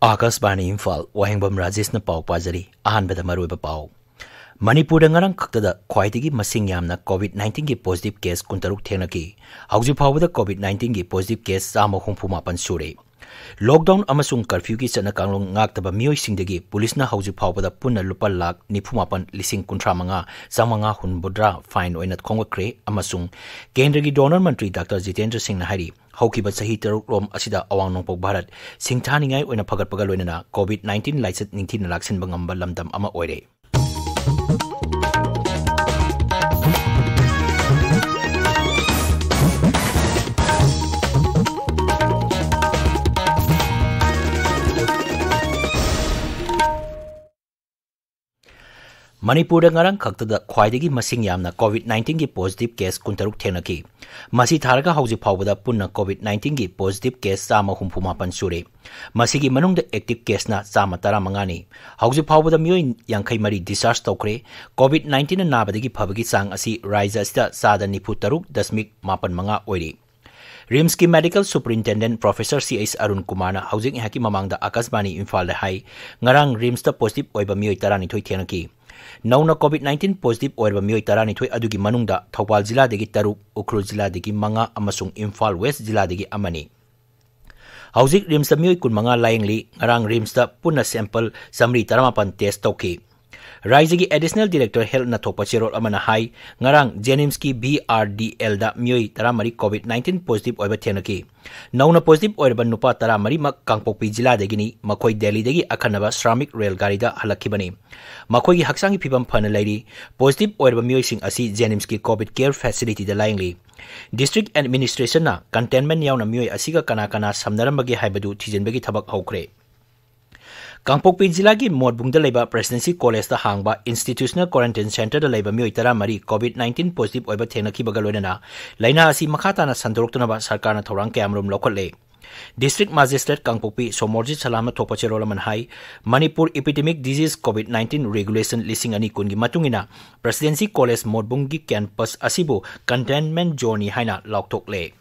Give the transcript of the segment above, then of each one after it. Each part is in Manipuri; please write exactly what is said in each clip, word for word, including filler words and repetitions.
ꯑꯥꯀꯥꯁꯕꯥꯅꯤ ꯏꯝꯐꯥꯜ, ꯋꯥꯍꯦꯡꯕꯝ ꯔꯥꯖꯦꯁꯅ ꯄꯥꯎ ꯄꯥꯖꯔꯤ꯫ ꯑꯍꯥꯟꯕꯗ ꯃꯔꯨꯑꯣꯏꯕ ꯄꯥꯎ꯫ ꯃꯅꯤꯄꯨꯔꯗ ꯉꯔꯥꯡ ꯈꯛꯇꯗ ꯈ꯭ꯋꯥꯏꯗꯒꯤ ꯃꯁꯤꯡ ꯌꯥꯝꯅ COVID nineteen ꯒꯤ positive case ꯀꯨꯟꯇꯔꯨꯛ ꯊꯦꯡꯅꯈꯤ꯫ ꯍꯧꯖꯤꯛ ꯐꯥꯎꯕꯗ COVID nineteen ꯒꯤ positive case ꯆꯥꯝꯃ ꯍꯨꯝꯐꯨ ꯃꯥꯄꯟ ꯁꯨꯔꯦ꯫ Lockdown ꯑꯃꯁꯨꯡ curfew ꯒꯤ ꯆꯠꯅ ꯀꯥꯡꯂꯣꯟ ꯉꯥꯛꯇꯕ ꯃꯤꯑꯣꯏꯁꯤꯡꯗꯒꯤ ꯄꯨꯂꯤꯁꯅ ꯍꯧꯖꯤꯛ ꯐꯥꯎꯕꯗ ꯄꯨꯟꯅ ꯂꯨꯄꯥ ꯂꯥꯈ ꯅꯤꯐꯨ ꯃꯥꯄꯟ ꯂꯤꯁꯤꯡ ꯀꯨꯟꯊ꯭ꯔꯥ ꯃꯉꯥ ꯆꯥꯝꯃꯉꯥ ꯍꯨꯝꯐꯨꯇꯔꯥ fine ꯑꯣꯏꯅ ꯈꯣꯝꯒꯠꯈ꯭ꯔꯦ ꯑꯃꯁꯨꯡ ꯀꯦꯟꯗ꯭ꯔꯒꯤ DoNER ꯃꯟꯇ꯭ꯔꯤ ꯗꯥꯛꯇꯔ ꯖꯤꯇꯦꯟꯗ꯭ꯔ ꯁꯤꯡꯅ ꯍꯥꯏꯔꯤ, ꯍꯧꯈꯤꯕ ꯆꯍꯤ ꯇꯔꯨꯛ ꯔꯣꯝ ꯑꯁꯤꯗ ꯑꯋꯥꯡ ꯅꯣꯡꯄꯣꯛ ꯚꯥꯔꯠ ꯁꯤꯡꯊꯥꯅꯤꯡꯉꯥꯏ ꯑꯣꯏꯅ ꯐꯒꯠꯄꯒ ꯂꯣꯏꯅꯅ COVID nineteen ꯂꯥꯏꯆꯠ ꯅꯤꯡꯊꯤꯅ ꯂꯥꯛꯁꯤꯟꯕ ꯉꯝꯕ ꯂꯝꯗꯝ ꯑꯃ ꯑꯣꯏꯔꯦ꯫ ꯃꯅꯤꯄꯨꯔꯗ ꯉꯔꯥꯡ ꯈꯛꯇꯗ ꯈ꯭ꯋꯥꯏꯗꯒꯤ ꯃꯁꯤꯡ ꯌꯥꯝꯅ COVID nineteen ꯒꯤ positive case ꯀꯨꯟꯇꯔꯨꯛ ꯊꯦꯡꯅꯈꯤ꯫ ꯃꯁꯤ ꯊꯥꯔꯒ ꯍꯧꯖꯤꯛ ꯐꯥꯎꯕꯗ ꯄꯨꯟꯅ COVID nineteen ꯒꯤ positive case ꯆꯥꯝꯃ ꯍꯨꯝꯐꯨ ꯃꯥꯄꯟ ꯁꯨꯔꯦ꯫ ꯃꯁꯤꯒꯤ ꯃꯅꯨꯡꯗ active case ꯅ ꯆꯥꯝꯃ ꯇꯔꯥꯃꯉꯥꯅꯤ꯫ ꯍꯧꯖꯤꯛ ꯐꯥꯎꯕꯗ ꯃꯤꯑꯣꯏ ꯌꯥꯡꯈꯩ ꯃꯔꯤ discharge ꯇꯧꯈ꯭ꯔꯦ꯫ COVID nineteen ꯅ ꯅꯥꯕꯗꯒꯤ ꯐꯕꯒꯤ ꯆꯥꯡ ꯑꯁꯤ ꯔꯥꯖ꯭ꯌ ꯑꯁꯤꯗ ꯆꯥꯗ ꯅꯤꯐꯨ ꯇꯔꯨꯛ ꯗꯁꯃꯤꯛ ꯃꯥꯄꯟ ꯃꯉꯥ ꯑꯣꯏꯔꯤ꯫ RIMS ꯀꯤ Medical Superintendent Professor C H Arun ꯀꯨꯃꯥꯔꯅ ꯍꯧꯖꯤꯛ ꯉꯥꯏꯍꯥꯛꯀꯤ ꯃꯃꯥꯡꯗ ꯑꯥꯀꯥꯁꯕꯥꯅꯤ ꯏꯝꯐꯥꯜꯗ ꯍꯥꯏ, ꯉꯔꯥꯡ RIMS ꯇ positive ꯑꯣꯏꯕ ꯃꯤꯑꯣꯏ ꯇꯔꯥꯅꯤꯊꯣꯏ ꯊꯦꯡꯅꯈꯤ꯫ ꯅꯧꯅ COVID nineteen positive ꯑꯣꯏꯔꯕ ꯃꯤꯑꯣꯏ ꯇꯔꯥꯅꯤꯊꯣꯏ ꯑꯗꯨꯒꯤ ꯃꯅꯨꯡꯗ ꯊꯧꯕꯥꯜ ꯖꯤꯂꯥꯗꯒꯤ ꯇꯔꯨꯛ, ꯎꯈ꯭ꯔꯨꯜ ꯖꯤꯂꯥꯗꯒꯤ ꯃꯉꯥ ꯑꯃꯁꯨꯡ ꯏꯝꯐꯥꯜ ꯋꯦꯁ ꯖꯤꯂꯥꯗꯒꯤ ꯑꯃꯅꯤ꯫ ꯍꯧꯖꯤꯛ RIMS ꯇ ꯃꯤꯑꯣꯏ ꯀꯨꯟꯃꯉꯥ ꯂꯥꯌꯦꯡꯂꯤ꯫ ꯉꯔꯥꯡ RIMS ꯇ ꯄꯨꯟꯅ sample ꯆꯥꯃꯔꯤ ꯇꯔꯥꯃꯥꯄꯟ test ꯇꯧꯈꯤ꯫ ꯔꯥꯖ꯭ꯌꯒꯤ Additional Director Health ꯅ ꯊꯣꯛꯄ ꯆꯦꯔꯣꯜ ꯑꯃꯅ ꯍꯥꯏ, ꯉꯔꯥꯡ JNIMS ꯀꯤ BRDL ꯗ ꯃꯤꯑꯣꯏ ꯇꯔꯥꯃꯔꯤ COVID nineteen positive ꯑꯣꯏꯕ ꯊꯦꯡꯅꯈꯤ꯫ ꯅꯧꯅ positive ꯑꯣꯏꯔꯕ ꯅꯨꯄꯥ ꯇꯔꯥꯃꯔꯤꯃꯛ ꯀꯥꯡꯄꯣꯛꯄꯤ ꯖꯤꯂꯥꯗꯒꯤꯅꯤ꯫ ꯃꯈꯣꯏ ꯗꯦꯜꯂꯤꯗꯒꯤ ꯑꯈꯟꯅꯕ ꯁ꯭ꯔꯥꯃꯤꯛ ꯔꯦꯜ ꯒꯥꯔꯤꯗ ꯍꯜꯂꯛꯈꯤꯕꯅꯤ꯫ ꯃꯈꯣꯏꯒꯤ ꯍꯛꯆꯥꯡꯒꯤ ꯐꯤꯕꯝ ꯐꯅ ꯂꯩꯔꯤ꯫ Positive ꯑꯣꯏꯔꯕ ꯃꯤꯑꯣꯏꯁꯤꯡ ꯑꯁꯤ JNIMS ꯀꯤ COVID care facility ꯗ ꯂꯥꯌꯦꯡꯂꯤ꯫ District Administration ꯅ containment ꯌꯥꯎꯅ ꯃꯤꯑꯣꯏ ꯑꯁꯤꯒ ꯀꯅꯥ ꯀꯅꯥ ꯁꯝꯅꯔꯝꯕꯒꯦ ꯍꯥꯏꯕꯗꯨ ꯊꯤꯖꯤꯟꯕꯒꯤ ꯊꯕꯛ ꯍꯧꯈ꯭ꯔꯦ꯫ ꯀꯥꯡꯄꯣꯛꯄꯤ ꯖꯤꯂꯥꯒꯤ ꯃꯣꯠꯕꯨꯡꯗ ꯂꯩꯕ Presidency College ꯇ ꯍꯥꯡꯕ Institutional Quarantine Centre ꯗ ꯂꯩꯕ ꯃꯤꯑꯣꯏ ꯇꯔꯥꯃꯔꯤ COVID nineteen positive ꯑꯣꯏꯕ ꯊꯦꯡꯅꯈꯤꯕꯒ ꯂꯣꯏꯅꯅ ꯂꯥꯏꯅꯥ ꯑꯁꯤ ꯃꯈꯥ ꯇꯥꯅ ꯁꯟꯗꯣꯔꯛꯇꯅꯕ ꯁꯔꯀꯥꯔꯅ ꯊꯧꯔꯥꯡ ꯀꯌꯥꯃꯔꯨꯝ ꯂꯧꯈꯠꯂꯦ꯫ District Magistrate ꯀꯥꯡꯄꯣꯛꯄꯤ ꯁꯣꯃꯣꯔꯖꯤꯠ ꯁꯂꯥꯝꯅ ꯊꯣꯛꯄ ꯆꯦꯔꯣꯜ ꯑꯃꯅ ꯍꯥꯏ, Manipur Epidemic Disease COVID nineteen Regulation ꯂꯤꯁꯤꯡ ꯑꯅꯤ ꯀꯨꯟꯒꯤ ꯃꯇꯨꯡ ꯏꯟꯅ Presidency College ꯃꯣꯠꯕꯨꯡꯒꯤ campus ꯑꯁꯤꯕꯨ containment zone ꯅꯤ ꯍꯥꯏꯅ ꯂꯥꯎꯊꯣꯛꯂꯦ꯫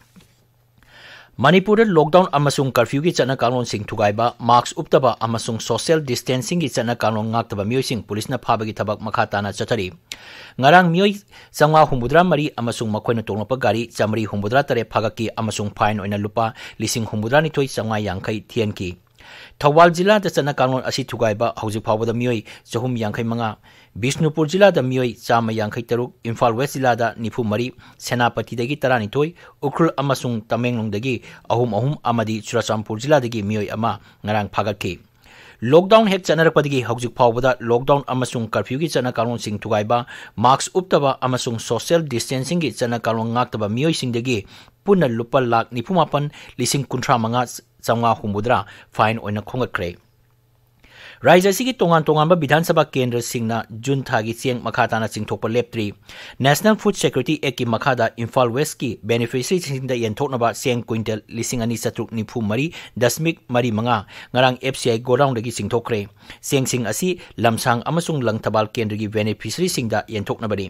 ꯃꯅꯤꯄꯨꯔꯗ lockdown ꯑꯃꯁꯨꯡ curfewꯒꯤ ꯆꯠꯅ ꯀꯥꯡꯂꯣꯟꯁꯤꯡ ꯊꯨꯒꯥꯏꯕ, mask ꯎꯞꯇꯕ ꯑꯃꯁꯨꯡ social distancingꯒꯤ ꯆꯠꯅ ꯀꯥꯡꯂꯣꯟ ꯉꯥꯛꯇꯕ ꯃꯤꯑꯣꯏꯁꯤꯡ ꯄꯨꯂꯤꯁꯅ ꯐꯥꯕꯒꯤ ꯊꯕꯛ ꯃꯈꯥ ꯇꯥꯅ ꯆꯠꯊꯔꯤ꯫ ꯉꯔꯥꯡ ꯃꯤꯑꯣꯏ ꯆꯥꯝꯃꯉꯥ ꯍꯨꯝꯐꯨꯇꯔꯥ ꯃꯔꯤ ꯑꯃꯁꯨꯡ ꯃꯈꯣꯏꯅ ꯇꯣꯡꯂꯛꯄ ꯒꯥꯔꯤ ꯆꯥꯃꯔꯤ ꯍꯨꯝꯐꯨꯇꯔꯥ ꯇꯔꯦꯠ ꯐꯥꯒꯠꯈꯤ ꯑꯃꯁꯨꯡ fine ꯑꯣꯏꯅ ꯂꯨꯄꯥ ꯂꯤꯁꯤꯡ ꯍꯨꯝꯐꯨꯇꯔꯥ ꯅꯤꯊꯣꯏ ꯆꯥꯝꯃꯉꯥ ꯌꯥꯡꯈꯩ ꯊꯤꯍꯟꯈꯤ꯫ ꯊꯧꯕꯥꯜ ꯖꯤꯂꯥꯗ ꯆꯠꯅ ꯀꯥꯡꯂꯣꯟ ꯑꯁꯤ ꯊꯨꯒꯥꯏꯕ ꯍꯧꯖꯤꯛ ꯐꯥꯎꯕꯗ ꯃꯤꯑꯣꯏ ꯆꯍꯨꯝ ꯌꯥꯡꯈꯩ ꯃꯉꯥ, ꯕꯤꯁꯅꯨꯄꯨꯔ ꯖꯤꯂꯥꯗ ꯃꯤꯑꯣꯏ ꯆꯥꯝꯃ ꯌꯥꯡꯈꯩ ꯇꯔꯨꯛ, ꯏꯝꯐꯥꯜ ꯋꯦꯁ ꯖꯤꯂꯥꯗ ꯅꯤꯐꯨ ꯃꯔꯤ, ꯁꯦꯅꯥꯄꯇꯤꯗꯒꯤ ꯇꯔꯥꯅꯤꯊꯣꯏ, ꯎꯈ꯭ꯔꯨꯜ ꯑꯃꯁꯨꯡ ꯇꯃꯦꯡꯂꯣꯡꯗꯒꯤ ꯑꯍꯨꯝ ꯑꯍꯨꯝ ꯑꯃꯗꯤ ꯆꯨꯔꯆꯥꯟꯄꯨꯔ ꯖꯤꯂꯥꯗꯒꯤ ꯃꯤꯑꯣꯏ ꯑꯃ ꯉꯔꯥꯡ ꯐꯥꯒꯠꯈꯤ꯫ Lockdown ꯍꯦꯛ ꯆꯠꯅꯔꯛꯄꯗꯒꯤ ꯍꯧꯖꯤꯛ ꯐꯥꯎꯕꯗ lockdown ꯑꯃꯁꯨꯡ curfewꯒꯤ ꯆꯠꯅ ꯀꯥꯡꯂꯣꯟꯁꯤꯡ ꯊꯨꯒꯥꯏꯕ, mask ꯎꯞꯇꯕ ꯑꯃꯁꯨꯡ social distancingꯒꯤ ꯆꯠꯅ ꯀꯥꯡꯂꯣꯟ ꯉꯥꯛꯇꯕ ꯃꯤꯑꯣꯏꯁꯤꯡꯗꯒꯤ ꯄꯨꯟꯅ ꯂꯨꯄꯥ ꯂꯥꯈ ꯅꯤꯐꯨ ꯃꯥꯄꯟ ꯂꯤꯁꯤꯡ ꯀꯨꯟꯊ꯭ꯔꯥ ꯃꯉꯥ ꯆꯥꯝꯃꯉꯥ ꯍꯨꯝꯐꯨꯇꯔꯥ fine ꯑꯣꯏꯅ ꯈꯣꯝꯒꯠꯈ꯭ꯔꯦ꯫ ꯔꯥꯖ꯭ꯌ ꯑꯁꯤꯒꯤ ꯇꯣꯉꯥꯟ ꯇꯣꯉꯥꯟꯕ ꯕꯤꯙꯥꯟ ꯁꯚꯥ ꯀꯦꯟꯗ꯭ꯔꯁꯤꯡꯅ ꯖꯨꯟ ꯊꯥꯒꯤ ꯆꯦꯡ ꯃꯈꯥ ꯇꯥꯅ ꯆꯤꯡꯊꯣꯛꯄ ꯂꯦꯞꯇ꯭ꯔꯤ꯫ National Food Security Actꯀꯤ ꯃꯈꯥꯗ ꯏꯝꯐꯥꯜ ꯋꯦꯁꯀꯤ beneficiaryꯁꯤꯡꯗ ꯌꯦꯟꯊꯣꯛꯅꯕ ꯆꯦꯡ ꯀ꯭ꯋꯤꯟꯇꯦꯜ ꯂꯤꯁꯤꯡ ꯑꯅꯤ ꯆꯥꯇ꯭ꯔꯨꯛ ꯅꯤꯐꯨ ꯃꯔꯤ ꯗꯁꯃꯤꯛ ꯃꯔꯤ ꯃꯉꯥ ꯉꯔꯥꯡ F C I ꯒꯣꯗꯥꯎꯟꯗꯒꯤ ꯆꯤꯡꯊꯣꯛꯈ꯭ꯔꯦ꯫ ꯆꯦꯡꯁꯤꯡ ꯑꯁꯤ ꯂꯝꯁꯥꯡ ꯑꯃꯁꯨꯡ ꯂꯪꯊꯕꯥꯜ ꯀꯦꯟꯗ꯭ꯔꯒꯤ beneficiaryꯁꯤꯡꯗ ꯌꯦꯟꯊꯣꯛꯅꯕꯅꯤ꯫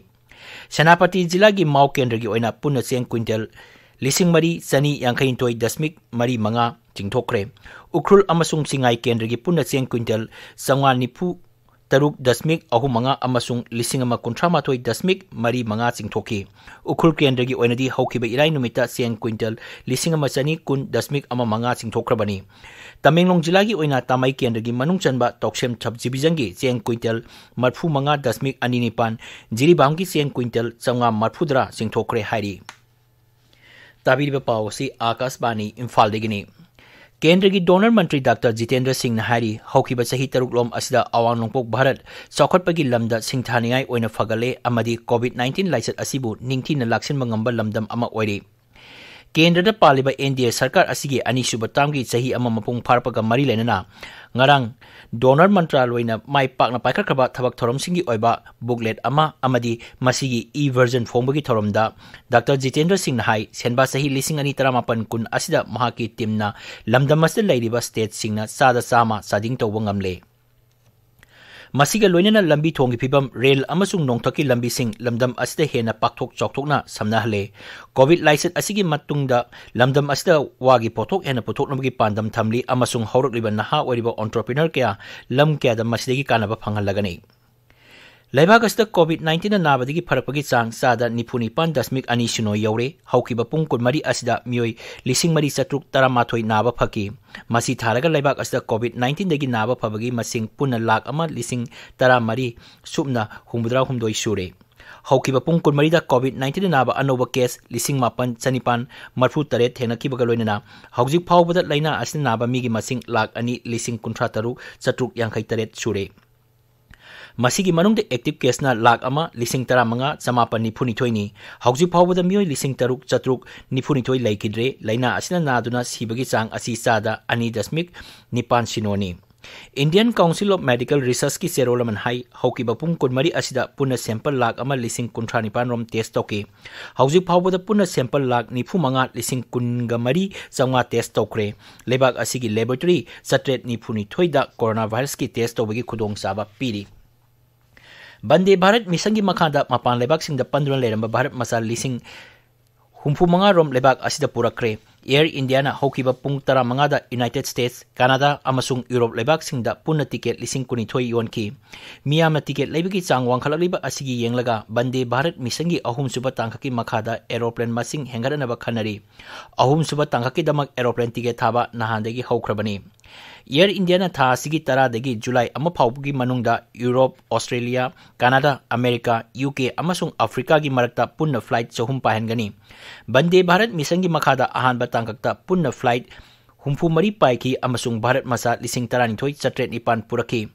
ꯁꯦꯅꯥꯄꯇꯤ ꯖꯤꯂꯥꯒꯤ ꯃꯥꯎ ꯀꯦꯟꯗ꯭ꯔꯒꯤ ꯑꯣꯏꯅ ꯄꯨꯟꯅ ꯆꯦꯡ ꯀ꯭ꯋꯤꯟꯇꯦꯜ ꯂꯤꯁꯤꯡ ꯃꯔꯤ ꯆꯅꯤ ꯌꯥꯡꯈꯩꯅꯤꯊꯣꯏ ꯗꯁꯃꯤꯛ ꯃꯔꯤ ꯃꯉꯥ ꯆꯤꯡꯊꯣꯛꯈ꯭ꯔꯦ꯫ ꯎꯈ꯭ꯔꯨꯜ ꯑꯃꯁꯨꯡ ꯁꯤꯡꯉꯥꯏ ꯀꯦꯟꯗ꯭ꯔꯒꯤ ꯄꯨꯟꯅ ꯆꯦꯡ ꯀ꯭ꯋꯤꯟꯇꯦꯜ ꯆꯥꯝꯃꯉꯥ ꯅꯤꯐꯨ ꯇꯔꯨꯛ ꯗꯁꯃꯤꯛ ꯑꯍꯨꯝ ꯃꯉꯥ ꯑꯃꯁꯨꯡ ꯂꯤꯁꯤꯡ ꯑꯃ ꯀꯨꯟꯊ꯭ꯔꯥ ꯃꯥꯊꯣꯏ ꯗꯁꯃꯤꯛ ꯃꯔꯤ ꯃꯉꯥ ꯆꯤꯡꯊꯣꯛꯈꯤ꯫ ꯎꯈ꯭ꯔꯨꯜ ꯀꯦꯟꯗ꯭ꯔꯒꯤ ꯑꯣꯏꯅꯗꯤ ꯍꯧꯈꯤꯕ ꯏꯔꯥꯏ ꯅꯨꯃꯤꯠꯇ ꯆꯦꯡ ꯀ꯭ꯋꯤꯟꯇꯦꯜ ꯂꯤꯁꯤꯡ ꯑꯃ ꯆꯅꯤ ꯀꯨꯟ ꯗꯁꯃꯤꯛ ꯑꯃ ꯃꯉꯥ ꯆꯤꯡꯊꯣꯛꯈ꯭ꯔꯕꯅꯤ꯫ ꯇꯃꯦꯡꯂꯣꯡ ꯖꯤꯂꯥꯒꯤ ꯑꯣꯏꯅ ꯇꯥꯃꯩ ꯀꯦꯟꯗ꯭ꯔꯒꯤ ꯃꯅꯨꯡ ꯆꯟꯕ ꯇꯧꯁꯦꯝ ꯁꯕ ꯗꯤꯕꯤꯖꯟꯒꯤ ꯆꯦꯡ ꯀ꯭ꯋꯤꯟꯇꯦꯜ ꯃꯔꯤꯐꯨ ꯃꯉꯥ ꯗꯁꯃꯤꯛ ꯑꯅꯤ ꯅꯤꯄꯥꯟ, ꯖꯤꯔꯤꯕꯥꯝꯒꯤ ꯆꯦꯡ ꯀ꯭ꯋꯤꯟꯇꯦꯜ ꯆꯥꯝꯃꯉꯥ ꯃꯔꯤꯐꯨꯇꯔꯥ ꯆꯤꯡꯊꯣꯛꯈ꯭ꯔꯦ ꯍꯥꯏꯔꯤ꯫ ꯇꯥꯕꯤꯔꯤꯕ ꯄꯥꯎ ꯑꯁꯤ ꯑꯥꯀꯥꯁꯕꯥꯅꯤ ꯏꯝꯐꯥꯜꯗꯒꯤꯅꯤ꯫ ꯀꯦꯟꯗ꯭ꯔꯒꯤ DoNER ꯃꯟꯇ꯭ꯔꯤ ꯗꯥꯛꯇꯔ ꯖꯤꯇꯦꯟꯗ꯭ꯔ ꯁꯤꯡꯅ ꯍꯥꯏꯔꯤ, ꯍꯧꯈꯤꯕ ꯆꯍꯤ ꯇꯔꯨꯛꯂꯣꯝ ꯑꯁꯤꯗ ꯑꯋꯥꯡ ꯅꯣꯡꯄꯣꯛ ꯚꯥꯔꯠ ꯆꯥꯎꯈꯠꯄꯒꯤ ꯂꯝꯗ ꯁꯤꯡꯊꯥꯅꯤꯡꯉꯥꯏ ꯑꯣꯏꯅ ꯐꯒꯠꯂꯦ ꯑꯃꯗꯤ COVID nineteen ꯂꯥꯏꯆꯠ ꯑꯁꯤꯕꯨ ꯅꯤꯡꯊꯤꯅ ꯂꯥꯛꯁꯤꯟꯕ ꯉꯝꯕ ꯂꯝꯗꯝ ꯑꯃ ꯑꯣꯏꯔꯤ꯫ ꯀꯦꯟꯗ꯭ꯔꯗ ꯄꯥꯜꯂꯤꯕ NDA ꯁꯔꯀꯥꯔ ꯑꯁꯤꯒꯤ ꯑꯅꯤꯁꯨꯕ ꯇꯥꯔꯝꯒꯤ ꯆꯍꯤ ꯑꯃ ꯃꯄꯨꯡ ꯐꯥꯔꯛꯄꯒ ꯃꯔꯤ ꯂꯩꯅꯅ ꯉꯔꯥꯡ DoNER ꯃꯟꯇ꯭ꯔꯥꯂꯣꯏꯅ ꯃꯥꯏ ꯄꯥꯛꯅ ꯄꯥꯏꯈꯠꯈ꯭ꯔꯕ ꯊꯕꯛ ꯊꯧꯔꯝꯁꯤꯡꯒꯤ ꯑꯣꯏꯕ booklet ꯑꯃ ꯑꯃꯗꯤ ꯃꯁꯤꯒꯤ e-version ꯐꯣꯡꯕꯒꯤ ꯊꯧꯔꯝꯗ ꯗꯥꯛꯇꯔ ꯖꯤꯇꯦꯟꯗ꯭ꯔ ꯁꯤꯡꯅ ꯍꯥꯏ, ꯁꯦꯟꯕꯥ ꯆꯍꯤ ꯂꯤꯁꯤꯡ ꯑꯅꯤ ꯇꯔꯥꯃꯥꯄꯟ ꯀꯨꯟ ꯑꯁꯤꯗ ꯃꯍꯥꯛꯀꯤ ꯇꯤꯝꯅ ꯂꯝꯗꯝ ꯑꯁꯤꯗ ꯂꯩꯔꯤꯕ ꯁ꯭ꯇꯦꯠꯁꯤꯡꯅ ꯆꯥꯗ ꯆꯥꯝꯃ ꯆꯥꯗꯤꯡ ꯇꯧꯕ ꯉꯝꯂꯦ꯫ ꯃꯁꯤꯒ ꯂꯣꯏꯅꯅ ꯂꯝꯕꯤ ꯊꯣꯡꯒꯤ ꯐꯤꯕꯝ, ꯔꯦꯜ ꯑꯃꯁꯨꯡ ꯅꯣꯡꯊꯛꯀꯤ ꯂꯝꯕꯤꯁꯤꯡ ꯂꯝꯗꯝ ꯑꯁꯤꯗ ꯍꯦꯟꯅ ꯄꯥꯛꯊꯣꯛ ꯆꯥꯎꯊꯣꯛꯅ ꯁꯝꯅꯍꯜꯂꯦ꯫ ꯀꯣꯚꯤꯗ ꯂꯥꯏꯆꯠ ꯑꯁꯤꯒꯤ ꯃꯇꯨꯡꯗ ꯂꯝꯗꯝ ꯑꯁꯤꯗ ꯋꯥꯒꯤ ꯄꯣꯠꯊꯣꯛ ꯍꯦꯟꯅ ꯄꯨꯊꯣꯛꯅꯕꯒꯤ ꯄꯥꯟꯗꯝ ꯊꯝꯂꯤ ꯑꯃꯁꯨꯡ ꯍꯧꯔꯛꯂꯤꯕ ꯅꯍꯥ ꯑꯣꯏꯔꯤꯕ entrepreneur ꯀꯌꯥ ꯂꯝ ꯀꯌꯥꯗ ꯃꯁꯤꯗꯒꯤ ꯀꯥꯟꯅꯕ ꯐꯪꯍꯜꯂꯒꯅꯤ꯫ ꯂꯩꯕꯥꯛ ꯑꯁꯤꯗ ꯀꯣꯚꯤꯗ ꯅꯥꯏꯟꯇꯤꯟꯅ ꯅꯥꯕꯗꯒꯤ ꯐꯔꯛꯄꯒꯤ ꯆꯥꯡ ꯆꯥꯗ ꯅꯤꯐꯨ ꯅꯤꯄꯥꯟ ꯗꯁꯃꯤꯛ ꯑꯅꯤ ꯁꯤꯅꯣ ꯌꯧꯔꯦ꯫ ꯍꯧꯈꯤꯕ ꯄꯨꯡ ꯀꯨꯟꯃꯔꯤ ꯑꯁꯤꯗ ꯃꯤꯑꯣꯏ ꯂꯤꯁꯤꯡ ꯃꯔꯤ ꯆꯥꯇ꯭ꯔꯨꯛ ꯇꯔꯥꯃꯥꯊꯣꯏ ꯅꯥꯕ ꯐꯈꯤ꯫ ꯃꯁꯤ ꯊꯥꯔꯒ ꯂꯩꯕꯥꯛ ꯑꯁꯤꯗ ꯀꯣꯚꯤꯗ ꯅꯥꯏꯟꯇꯤꯟꯗꯒꯤ ꯅꯥꯕ ꯐꯕꯒꯤ ꯃꯁꯤꯡ ꯄꯨꯟꯅ ꯂꯥꯈ ꯑꯃ ꯂꯤꯁꯤꯡ ꯇꯔꯥꯃꯔꯤ ꯁꯨꯞꯅ ꯍꯨꯝꯐꯨꯇꯔꯥ ꯍꯨꯝꯗꯣꯏ ꯁꯨꯔꯦ꯫ ꯍꯧꯈꯤꯕ ꯄꯨꯡ ꯀꯨꯟꯃꯔꯤꯗ ꯀꯣꯚꯤꯗ ꯅꯥꯏꯟꯇꯤꯟꯗ ꯅꯥꯕ ꯑꯅꯧꯕ ꯀꯦꯁ ꯂꯤꯁꯤꯡ ꯃꯥꯄꯟ ꯆꯅꯤꯄꯥꯟ ꯃꯔꯤꯐꯨ ꯇꯔꯦꯠ ꯊꯦꯡꯅꯈꯤꯕꯒ ꯂꯣꯏꯅꯅ ꯍꯧꯖꯤꯛ ꯐꯥꯎꯕꯗ ꯂꯥꯏꯅꯥ ꯑꯁꯤꯅ ꯅꯥꯕ ꯃꯤꯒꯤ ꯃꯁꯤꯡ ꯂꯥꯈ ꯑꯅꯤ ꯂꯤꯁꯤꯡ ꯀꯨꯟꯊ꯭ꯔꯥ ꯇꯔꯨꯛ ꯆꯥꯇ꯭ꯔꯨꯛ ꯌꯥꯡꯈꯩ ꯇꯔꯦꯠ ꯁꯨꯔꯦ꯫ ꯃꯁꯤꯒꯤ ꯃꯅꯨꯡꯗ ꯑꯦꯛꯇꯤꯚ ꯀꯦꯁꯅ ꯂꯥꯈ ꯑꯃ ꯂꯤꯁꯤꯡ ꯇꯔꯥꯃꯉꯥ ꯆꯃꯥꯄꯟ ꯅꯤꯐꯨꯅꯤꯊꯣꯏꯅꯤ꯫ ꯍꯧꯖꯤꯛ ꯐꯥꯎꯕꯗ ꯃꯤꯑꯣꯏ ꯂꯤꯁꯤꯡ ꯇꯔꯨꯛ ꯆꯥꯇ꯭ꯔꯨꯛ ꯅꯤꯐꯨꯅꯤꯊꯣꯏ ꯂꯩꯈꯤꯗ꯭ꯔꯦ꯫ ꯂꯥꯏꯅꯥ ꯑꯁꯤꯅ ꯅꯥꯗꯨꯅ ꯁꯤꯕꯒꯤ ꯆꯥꯡ ꯑꯁꯤ ꯆꯥꯗ ꯑꯅꯤ ꯗꯁꯃꯤꯛ ꯅꯤꯄꯥꯟ ꯁꯤꯅꯣꯅꯤ꯫ Indian Council of Medical Researchꯀꯤ ꯆꯦꯔꯣꯜ ꯑꯃꯅ ꯍꯥꯏ, ꯍꯧꯈꯤꯕ ꯄꯨꯡ ꯀꯨꯟꯃꯔꯤ ꯑꯁꯤꯗ ꯄꯨꯟꯅ ꯁꯦꯝꯄꯜ ꯂꯥꯈ ꯑꯃ ꯂꯤꯁꯤꯡ ꯀꯨꯟꯊ꯭ꯔꯥ ꯅꯤꯄꯥꯟ ꯔꯣꯝ ꯇꯦꯁ ꯇꯧꯈꯤ꯫ ꯍꯧꯖꯤꯛ ꯐꯥꯎꯕꯗ ꯄꯨꯟꯅ ꯁꯦꯝꯄꯜ ꯂꯥꯈ ꯅꯤꯐꯨ ꯃꯉꯥ ꯂꯤꯁꯤꯡ ꯀꯨꯟꯒ ꯃꯔꯤ ꯆꯥꯝꯃꯉꯥ ꯇꯦꯁ ꯇꯧꯈ꯭ꯔꯦ꯫ ꯂꯩꯕꯥꯛ ꯑꯁꯤꯒꯤ ꯂꯦꯕꯣꯔꯦꯇꯣꯔꯤ ꯆꯥꯇ꯭ꯔꯦꯠ ꯅꯤꯐꯨꯅꯤꯊꯣꯏꯗ ꯀꯣꯔꯣꯅꯥ ꯚꯥꯏꯔꯁꯀꯤ ꯇꯦꯁ ꯇꯧꯕꯒꯤ ꯈꯨꯗꯣꯡꯆꯥꯕ ꯄꯤꯔꯤ꯫ ꯕꯟꯗꯦ ꯚꯥꯔꯠ ꯃꯤꯁꯟꯒꯤ ꯃꯈꯥꯗ ꯃꯄꯥꯟ ꯂꯩꯕꯥꯛꯁꯤꯡꯗ ꯄꯟꯗꯨꯅ ꯂꯩꯔꯝꯕ ꯚꯥꯔꯠ ꯃꯆꯥ ꯂꯤꯁꯤꯡ ꯍꯨꯝꯐꯨ ꯃꯉꯥ ꯔꯣꯝ ꯂꯩꯕꯥꯛ ꯑꯁꯤꯗ ꯄꯨꯔꯛꯈ꯭ꯔꯦ꯫ ꯑꯦꯌꯔ ꯏꯟꯗꯤꯌꯥꯅ ꯍꯧꯈꯤꯕ ꯄꯨꯡ ꯇꯔꯥꯃꯉꯥꯗ ꯌꯨꯅꯥꯏꯇꯦꯗ ꯁ꯭ꯇꯦꯠꯁ, ꯀꯅꯥꯗꯥ ꯑꯃꯁꯨꯡ ꯌꯨꯔꯣꯞ ꯂꯩꯕꯥꯛꯁꯤꯡꯗ ꯄꯨꯟꯅ ꯇꯤꯀꯦꯠ ꯂꯤꯁꯤꯡ ꯀꯨꯟꯅꯤꯊꯣꯏ ꯌꯣꯟꯈꯤ꯫ ꯃꯤꯌꯥꯝꯅ ꯇꯤꯀꯦꯠ ꯂꯩꯕꯒꯤ ꯆꯥꯡ ꯋꯥꯡꯈꯠꯂꯛꯂꯤꯕ ꯑꯁꯤꯒꯤ ꯌꯦꯡꯂꯒ ꯕꯟꯗꯦ ꯚꯥꯔꯠ ꯃꯤꯁꯟꯒꯤ ꯑꯍꯨꯝꯁꯨꯕ ꯇꯥꯡꯀꯛꯀꯤ ꯃꯈꯥꯗ ꯑꯦꯔꯣꯄ꯭ꯂꯦꯟ ꯃꯁꯤꯡ ꯍꯦꯟꯒꯠꯍꯟꯅꯕ ꯈꯟꯅꯔꯤ꯫ ꯑꯍꯨꯝꯁꯨꯕ ꯇꯥꯡꯀꯛꯀꯤꯗꯃꯛ ꯑꯦꯔꯣꯄ꯭ꯂꯦꯟ ꯇꯤꯀꯦꯠ ꯊꯥꯕ ꯅꯍꯥꯟꯗꯒꯤ ꯍꯧꯈ꯭ꯔꯕꯅꯤ꯫ ꯑꯦꯌꯔ ꯏꯟꯗꯤꯌꯥꯅ ꯊꯥ ꯑꯁꯤꯒꯤ ꯇꯔꯥꯗꯒꯤ ꯖꯨꯂꯥꯏ ꯑꯃ ꯐꯥꯎꯕꯒꯤ ꯃꯅꯨꯡꯗ ꯌꯨꯔꯣꯞ, ꯑꯣꯁꯇ꯭ꯔꯦꯂꯤꯌꯥ, ꯀꯅꯥꯗꯥ, ꯑꯃꯦꯔꯤꯀꯥ, ꯌꯨ ꯀꯦ ꯑꯃꯁꯨꯡ ꯑꯐ꯭ꯔꯤꯀꯥꯒꯤ ꯃꯔꯛꯇ ꯄꯨꯟꯅ ꯐ꯭ꯂꯥꯏꯠ ꯆꯍꯨꯝ ꯄꯥꯏꯍꯟꯒꯅꯤ꯫ ꯕꯟꯗꯦ ꯚꯥꯔꯠ ꯃꯤꯁꯟꯒꯤ ꯃꯈꯥꯗ ꯑꯍꯥꯟꯕ ꯇꯥꯡꯀꯛꯇ ꯄꯨꯟꯅ ꯐ꯭ꯂꯥꯏꯠ ꯍꯨꯝꯐꯨ ꯃꯔꯤ ꯄꯥꯏꯈꯤ ꯑꯃꯁꯨꯡ ꯚꯥꯔꯠ ꯃꯆꯥ ꯂꯤꯁꯤꯡ ꯇꯔꯥꯅꯤꯊꯣꯏ ꯆꯥꯇ꯭ꯔꯦꯠ ꯅꯤꯄꯥꯟ ꯄꯨꯔꯛꯈꯤ꯫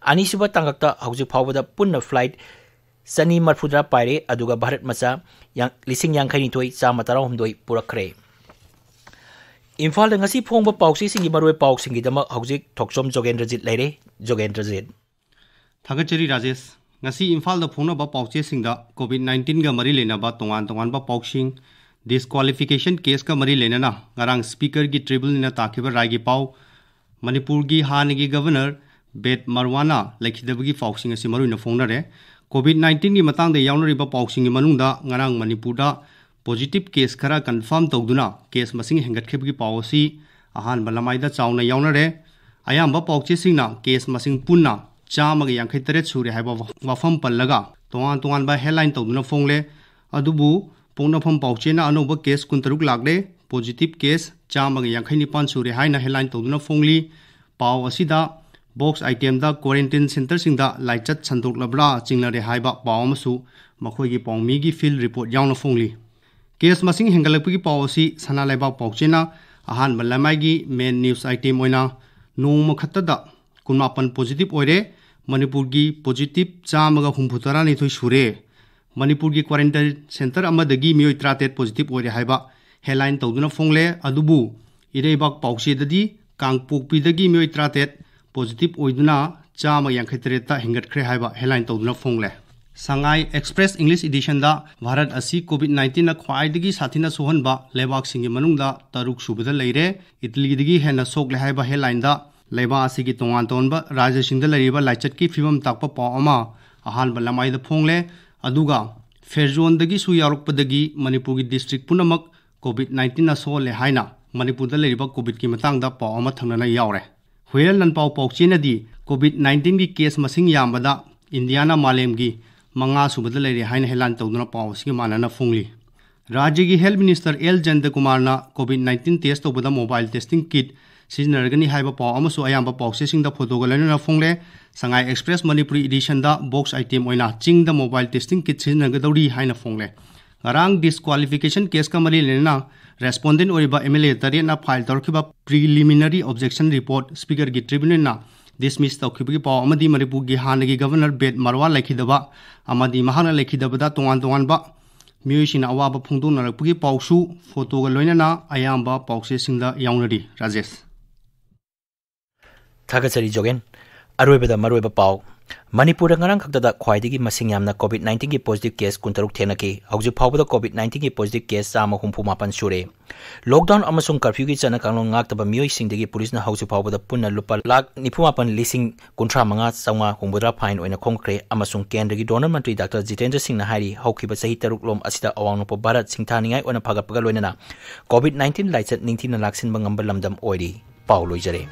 ꯑꯅꯤꯁꯨꯕ ꯇꯥꯡꯀꯛꯇ ꯍꯧꯖꯤꯛ ꯐꯥꯎꯕꯗ ꯄꯨꯟꯅ ꯐ꯭ꯂꯥꯏꯠ ꯆꯅꯤ ꯃꯔꯤꯐꯨꯇꯔꯥ ꯄꯥꯏꯔꯦ, ꯑꯗꯨꯒ ꯚꯥꯔꯠ ꯃꯆꯥ ꯌꯥꯡ-, ꯂꯤꯁꯤꯡ ꯌꯥꯡꯈꯩꯅꯤꯊꯣꯏ ꯆꯥꯝꯃ ꯇꯔꯥꯍꯨꯝꯗꯣꯏ ꯄꯨꯔꯛꯈ꯭ꯔꯦ꯫ ꯏꯝꯐꯥꯜꯗ ꯉꯁꯤ ꯐꯣꯡꯕ ꯄꯥꯎꯆꯦꯁꯤꯡꯒꯤ ꯃꯔꯨꯑꯣꯏꯕ ꯄꯥꯎꯁꯤꯡꯒꯤꯗꯃꯛ ꯍꯧꯖꯤꯛ ꯊꯣꯛꯆꯣꯝ ꯖꯣꯒꯦꯟꯗ꯭ꯔꯖꯤꯠ ꯂꯩꯔꯦ꯫ ꯖꯣꯒꯦꯟꯗ꯭ꯔꯖꯤꯠ꯫ ꯊꯥꯒꯠꯆꯔꯤ ꯔꯥꯖꯦꯁ꯫ ꯉꯁꯤ ꯏꯝꯐꯥꯜꯗ ꯐꯣꯡꯅꯕ ꯄꯥꯎꯆꯦꯁꯤꯡꯗ ꯀꯣꯚꯤꯗ ꯅꯥꯏꯟꯇꯤꯟꯒ ꯃꯔꯤ ꯂꯩꯅꯕ ꯇꯣꯉꯥꯟ ꯇꯣꯉꯥꯟꯕ ꯄꯥꯎꯁꯤꯡ, ꯗꯤꯁꯀ꯭ꯋꯥꯂꯤꯐꯤꯀꯦꯁꯟ ꯀꯦꯁꯀ ꯃꯔꯤ ꯂꯩꯅꯅ ꯉꯔꯥꯡ ꯁ꯭ꯄꯤꯀꯔꯒꯤ ꯇ꯭ꯔꯤꯕꯨꯅꯦꯜꯅ ꯇꯥꯈꯤꯕ ꯔꯥꯏꯒꯤ ꯄꯥꯎ, ꯃꯅꯤꯄꯨꯔꯒꯤ ꯍꯥꯟꯅꯒꯤ ꯒꯚꯔꯅꯔ ꯕꯦꯗ ꯃꯔꯋꯥꯅ ꯂꯩꯈꯤꯗꯕꯒꯤ ꯄꯥꯎꯁꯤꯡ ꯑꯁꯤ ꯃꯔꯨꯑꯣꯏꯅ ꯐꯣꯡꯅꯔꯦ꯫ ꯀꯣꯚꯤꯗ ꯅꯥꯏꯟꯇꯤꯟꯒꯤ ꯃꯇꯥꯡꯗ ꯌꯥꯎꯅꯔꯤꯕ ꯄꯥꯎꯁꯤꯡꯒꯤ ꯃꯅꯨꯡꯗ ꯉꯔꯥꯡ ꯃꯅꯤꯄꯨꯔꯗ ꯄꯣꯖꯤꯇꯤꯚ ꯀꯦꯁ ꯈꯔ ꯀꯟꯐꯥꯔꯝ ꯇꯧꯗꯨꯅ ꯀꯦꯁ ꯃꯁꯤꯡ ꯍꯦꯟꯒꯠꯈꯤꯕꯒꯤ ꯄꯥꯎ ꯑꯁꯤ ꯑꯍꯥꯟꯕ ꯂꯃꯥꯏꯗ ꯆꯥꯎꯅ ꯌꯥꯎꯅꯔꯦ꯫ ꯑꯌꯥꯝꯕ ꯄꯥꯎꯆꯦꯁꯤꯡꯅ ꯀꯦꯁ ꯃꯁꯤꯡ ꯄꯨꯟꯅ ꯆꯥꯝꯃꯒ ꯌꯥꯡꯈꯩ ꯇꯔꯦꯠ ꯁꯨꯔꯦ ꯍꯥꯏꯕ ꯋꯥꯐꯝ ꯄꯜꯂꯒ ꯇꯣꯉꯥꯟ ꯇꯣꯉꯥꯟꯕ ꯍꯦꯗꯂꯥꯏꯟ ꯇꯧꯗꯨꯅ ꯐꯣꯡꯂꯦ꯫ ꯑꯗꯨꯕꯨ ꯄꯣꯛꯅꯐꯝ ꯄꯥꯎꯆꯦꯅ ꯑꯅꯧꯕ ꯀꯦꯁ ꯀꯨꯟꯇꯔꯨꯛ ꯂꯥꯛꯂꯦ, ꯄꯣꯖꯤꯇꯤꯚ ꯀꯦꯁ ꯆꯥꯝꯃꯒ ꯌꯥꯡꯈꯩ ꯅꯤꯄꯥꯟ ꯁꯨꯔꯦ ꯍꯥꯏꯅ ꯍꯦꯗꯂꯥꯏꯟ ꯇꯧꯗꯨꯅ ꯐꯣꯡꯂꯤ꯫ ꯄꯥꯎ ꯑꯁꯤꯗ ꯕꯣꯛꯁ ꯑꯥꯏꯇꯦꯝꯗ ꯀ꯭ꯋꯥꯔꯦꯟꯇꯤꯟ ꯁꯦꯟꯇꯔꯁꯤꯡꯗ ꯂꯥꯏꯆꯠ ꯁꯟꯗꯣꯛꯂꯕ꯭ꯔꯥ ꯆꯤꯡꯅꯔꯦ ꯍꯥꯏꯕ ꯄꯥꯎ ꯑꯃꯁꯨ ꯃꯈꯣꯏꯒꯤ ꯄꯥꯎꯃꯤꯒꯤ ꯐꯤꯜꯗ ꯔꯤꯄꯣꯔꯠ ꯌꯥꯎꯅ ꯐꯣꯡꯂꯤ꯫ ꯀꯦꯁ ꯃꯁꯤꯡ ꯍꯦꯟꯒꯠꯂꯛꯄꯒꯤ ꯄꯥꯎ ꯑꯁꯤ ꯁꯅꯥ ꯂꯩꯕꯥꯛ ꯄꯥꯎꯆꯦꯅ ꯑꯍꯥꯟꯕ ꯂꯃꯥꯏꯒꯤ ꯃꯦꯟ ꯅ꯭ꯌꯨꯁ ꯑꯥꯏꯇꯦꯝ ꯑꯣꯏꯅ ꯅꯣꯡꯃ ꯈꯛꯇꯗ ꯀꯨꯟꯃꯥꯄꯟ ꯄꯣꯖꯤꯇꯤꯚ ꯑꯣꯏꯔꯦ, ꯃꯅꯤꯄꯨꯔꯒꯤ ꯄꯣꯖꯤꯇꯤꯚ ꯆꯥꯝꯃꯒ ꯍꯨꯝꯐꯨ ꯇꯔꯥꯅꯤꯊꯣꯏ ꯁꯨꯔꯦ꯫ ꯃꯅꯤꯄꯨꯔꯒꯤ ꯀ꯭ꯋꯥꯔꯦꯟꯇꯥꯏꯟ ꯁꯦꯟꯇꯔ ꯑꯃꯗꯒꯤ ꯃꯤꯑꯣꯏ ꯇꯔꯥꯇꯔꯦꯠ ꯄꯣꯖꯤꯇꯤꯚ ꯑꯣꯏꯔꯦ ꯍꯥꯏꯕ ꯍꯦꯗꯂꯥꯏꯟ ꯇꯧꯗꯨꯅ ꯐꯣꯡꯂꯦ꯫ ꯑꯗꯨꯕꯨ ꯏꯔꯩꯕꯥꯛ ꯄꯥꯎꯆꯦꯗꯗꯤ ꯀꯥꯡꯄꯣꯛꯄꯤꯗꯒꯤ ꯃꯤꯑꯣꯏ ꯇꯔꯥꯇꯔꯦꯠ ꯄꯣꯖꯤꯇꯤꯚ ꯑꯣꯏꯗꯨꯅ ꯆꯥꯝꯃ ꯌꯥꯡꯈꯩ ꯇꯔꯦꯠꯇ ꯍꯦꯟꯒꯠꯈ꯭ꯔꯦ ꯍꯥꯏꯕ ꯍꯦꯗꯂꯥꯏꯟ ꯇꯧꯗꯨꯅ ꯐꯣꯡꯂꯦ꯫ ꯁꯉꯥꯏ ꯑꯦꯛꯁꯄ꯭ꯔꯦꯁ ꯏꯪꯂꯤꯁ ꯏꯗꯤꯁꯟꯗ ꯚꯥꯔꯠ ꯑꯁꯤ ꯀꯣꯚꯤꯗ ꯅꯥꯏꯟꯇꯤꯟꯅ ꯈ꯭ꯋꯥꯏꯗꯒꯤ ꯁꯥꯊꯤꯅ ꯁꯣꯛꯍꯟꯕ ꯂꯩꯕꯥꯛꯁꯤꯡꯒꯤ ꯃꯅꯨꯡꯗ ꯇꯔꯨꯛ ꯁꯨꯕꯗ ꯂꯩꯔꯦ꯫ ꯏꯇꯂꯤꯗꯒꯤ ꯍꯦꯟꯅ ꯁꯣꯛꯂꯦ ꯍꯥꯏꯕ ꯍꯦꯗꯂꯥꯏꯟꯗ ꯂꯩꯕꯥꯛ ꯑꯁꯤꯒꯤ ꯇꯣꯉꯥꯟ ꯇꯣꯉꯥꯟꯕ ꯔꯥꯖ꯭ꯌꯁꯤꯡꯗ ꯂꯩꯔꯤꯕ ꯂꯥꯏꯆꯠꯀꯤ ꯐꯤꯕꯝ ꯇꯥꯛꯄ ꯄꯥꯎ ꯑꯃ ꯑꯍꯥꯟꯕ ꯂꯃꯥꯏꯗ ꯐꯣꯡꯂꯦ꯫ ꯑꯗꯨꯒ ꯐꯦꯔꯖꯣꯟꯗꯒꯤꯁꯨ ꯌꯥꯎꯔꯛꯄꯗꯒꯤ ꯃꯅꯤꯄꯨꯔꯒꯤ ꯗꯤꯁꯇ꯭ꯔꯤꯛ ꯄꯨꯝꯅꯃꯛ ꯀꯣꯚꯤꯗ ꯅꯥꯏꯟꯇꯤꯟꯅ ꯁꯣꯛꯍꯜꯂꯦ ꯍꯥꯏꯅ ꯃꯅꯤꯄꯨꯔꯗ ꯂꯩꯔꯤꯕ ꯀꯣꯚꯤꯗꯀꯤ ꯃꯇꯥꯡꯗ ꯄꯥꯎ ꯑꯃ ꯊꯪꯅꯅ ꯌꯥꯎꯔꯦ꯫ ꯍꯨꯏꯌꯦꯟ ꯂꯥꯟꯄꯥꯎ ꯄꯥꯎꯆꯦꯅꯗꯤ ꯀꯣꯚꯤꯗ ꯅꯥꯏꯟꯇꯤꯟꯒꯤ ꯀꯦꯁ ꯃꯁꯤꯡ ꯌꯥꯝꯕꯗ ꯏꯟꯗꯤꯌꯥꯅ ꯃꯥꯂꯦꯝꯒꯤ ꯃꯉꯥ ꯁꯨꯕꯗ ꯂꯩꯔꯦ ꯍꯥꯏꯅ ꯍꯦꯗꯂꯥꯏꯟ ꯇꯧꯗꯨꯅ ꯄꯥꯎ ꯑꯁꯤꯒ ꯃꯥꯟꯅꯅ ꯐꯣꯡꯂꯤ꯫ ꯔꯥꯖ꯭ꯌꯒꯤ ꯍꯦꯜꯊ ꯃꯤꯅꯤꯁꯇꯔ ꯑꯦꯜ ꯖꯌꯟꯇꯀꯨꯃꯥꯔꯅ ꯀꯣꯚꯤꯗ ꯅꯥꯏꯟꯇꯤꯟ ꯇꯦꯁ ꯇꯧꯕꯗ ꯃꯣꯕꯥꯏꯜ ꯇꯦꯁꯇꯤꯡ ꯀꯤꯠ ꯁꯤꯖꯤꯟꯅꯔꯒꯅꯤ ꯍꯥꯏꯕ ꯄꯥꯎ ꯑꯃꯁꯨ ꯑꯌꯥꯝꯕ ꯄꯥꯎꯆꯦꯁꯤꯡꯗ ꯐꯣꯇꯣꯒ ꯂꯣꯏꯅꯅ ꯐꯣꯡꯂꯦ꯫ ꯁꯉꯥꯏ ꯑꯦꯛꯁꯄ꯭ꯔꯦꯁ ꯃꯅꯤꯄꯨꯔꯤ ꯏꯗꯤꯁꯟꯗ ꯕꯣꯛꯁ ꯑꯥꯏꯇꯦꯝ ꯑꯣꯏꯅ ꯆꯤꯡꯗ ꯃꯣꯕꯥꯏꯜ ꯇꯦꯁꯇꯤꯡ ꯀꯤꯠ ꯁꯤꯖꯤꯟꯅꯒꯗꯧꯔꯤ ꯍꯥꯏꯅ ꯐꯣꯡꯂꯦ꯫ ꯉꯔꯥꯡ ꯗꯤꯁꯀ꯭ꯋꯥꯂꯤꯐꯤꯀꯦꯁꯟ ꯀꯦꯁꯀ ꯃꯔꯤ ꯂꯩꯅꯅ ꯔꯦꯁꯄꯣꯟꯗꯦꯟ ꯑꯣꯏꯔꯤꯕ ꯑꯦꯝ ꯑꯦꯜ ꯑꯦ ꯇꯔꯦꯠꯅ ꯐꯥꯏꯜ ꯇꯧꯔꯛꯈꯤꯕ ꯄ꯭ꯔꯤꯂꯤꯃꯤꯅꯔꯤ ꯑꯣꯕꯖꯦꯛꯁꯟ ꯔꯤꯄꯣꯔꯠ ꯁ꯭ꯄꯤꯀꯔꯒꯤ ꯇ꯭ꯔꯤꯕ꯭ꯌꯨꯅꯦꯜꯅ ꯗꯤꯁꯃꯤꯁ ꯇꯧꯈꯤꯕꯒꯤ ꯄꯥꯎ ꯑꯃꯗꯤ ꯃꯅꯤꯄꯨꯔꯒꯤ ꯍꯥꯟꯅꯒꯤ ꯒꯚꯔꯅꯔ ꯕꯦꯗ ꯃꯔꯋꯥ ꯂꯩꯈꯤꯗꯕ ꯑꯃꯗꯤ ꯃꯍꯥꯛꯅ ꯂꯩꯈꯤꯗꯕꯗ ꯇꯣꯉꯥꯟ ꯇꯣꯉꯥꯟꯕ ꯃꯤꯑꯣꯏꯁꯤꯡꯅ ꯑꯋꯥꯕ ꯐꯣꯡꯗꯣꯛꯅꯔꯛꯄꯒꯤ ꯄꯥꯎꯁꯨ ꯐꯣꯇꯣꯒ ꯂꯣꯏꯅꯅ ꯑꯌꯥꯝꯕ ꯄꯥꯎꯆꯦꯁꯤꯡꯗ ꯌꯥꯎꯅꯔꯤ꯫ ꯔꯥꯖꯦꯁ꯫ ꯊꯥꯒꯠꯆꯔꯤ ꯖꯣꯒꯦꯟ꯫ ꯑꯔꯣꯏꯕꯗ ꯃꯔꯨꯑꯣꯏꯕ ꯄꯥꯎ꯫ ꯃꯅꯤꯄꯨꯔꯗ ꯉꯔꯥꯡ ꯈꯛꯇꯗ ꯈ꯭ꯋꯥꯏꯗꯒꯤ ꯃꯁꯤꯡ ꯌꯥꯝꯅ COVID nineteen ꯒꯤ positive case ꯀꯨꯟꯇꯔꯨꯛ ꯊꯦꯡꯅꯈꯤ꯫ ꯍꯧꯖꯤꯛ ꯐꯥꯎꯕꯗ COVID nineteen ꯒꯤ positive case ꯆꯥꯝꯃ ꯍꯨꯝꯐꯨ ꯃꯥꯄꯟ ꯁꯨꯔꯦ꯫ Lockdown ꯑꯃꯁꯨꯡ curfew ꯒꯤ ꯆꯠꯅ ꯀꯥꯡꯂꯣꯟ ꯉꯥꯛꯇꯕ ꯃꯤꯑꯣꯏꯁꯤꯡꯗꯒꯤ ꯄꯨꯂꯤꯁꯅ ꯍꯧꯖꯤꯛ ꯐꯥꯎꯕꯗ ꯄꯨꯟꯅ ꯂꯨꯄꯥ ꯂꯥꯈ ꯅꯤꯐꯨ ꯃꯥꯄꯟ ꯂꯤꯁꯤꯡ ꯀꯨꯟꯊ꯭ꯔꯥ ꯃꯉꯥ ꯆꯥꯝꯃꯉꯥ ꯍꯨꯝꯐꯨꯇꯔꯥ fine ꯑꯣꯏꯅ ꯈꯣꯝꯈ꯭ꯔꯦ ꯑꯃꯁꯨꯡ ꯀꯦꯟꯗ꯭ꯔꯒꯤ ꯙꯣꯔꯅ ꯃꯟꯇ꯭ꯔꯤ ꯗꯥꯛꯇꯔ ꯖꯤꯇꯦꯟꯗ꯭ꯔ ꯁꯤꯡꯅ ꯍꯥꯏꯔꯤ, ꯍꯧꯈꯤꯕ ꯆꯍꯤ ꯇꯔꯨꯛ ꯂꯣꯝ ꯑꯁꯤꯗ ꯑꯋꯥꯡ ꯅꯣꯡꯄꯣꯛ ꯚꯥꯔꯠ ꯁꯤꯡꯊꯥꯅꯤꯡꯉꯥꯏ ꯑꯣꯏꯅ ꯐꯒꯠꯄꯒ ꯂꯣꯏꯅꯅ COVID nineteen ꯂꯥꯏꯆꯠ ꯅꯤꯡꯊꯤꯅ ꯂꯥꯛꯁꯤꯟꯕ ꯉꯝꯕ ꯂꯝꯗꯝ ꯑꯣꯏꯔꯤ꯫ ꯄꯥꯎ ꯂꯣꯏꯖꯔꯦ꯫